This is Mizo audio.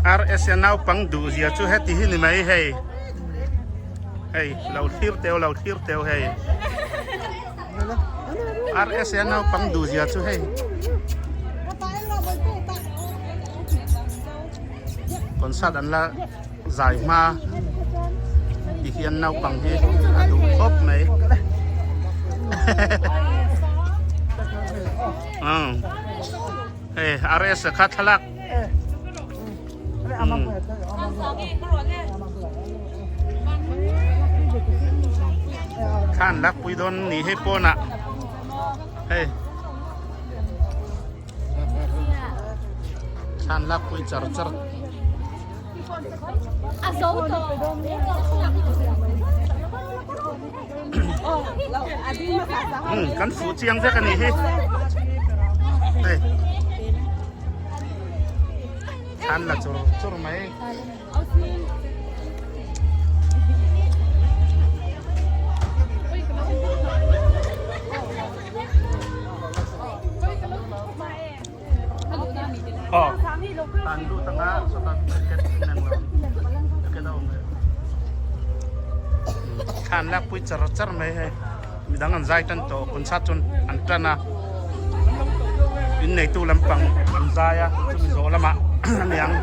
RSA naupang duh zia chu heti hi ni mai hei hei lo thlir teu lo thlir teu hei RSA naupang duh zia chu hei concert an la zai hma ti hian naupang hi a duh khawp mai hei RSA kha thlalak Thlan lakpui dawn ni hei pawnah hei thlan lakpui char char kan fuh chiang vek a nih hi hei thlan la chur chur mai Aw tan lut anga sawta ticket nang lo ticket a awm e thlan lak pui char char mai hei midang an zai tan tawh concert chuan an tan a in neitu lampang an zai a chumi zawh lamah aniang.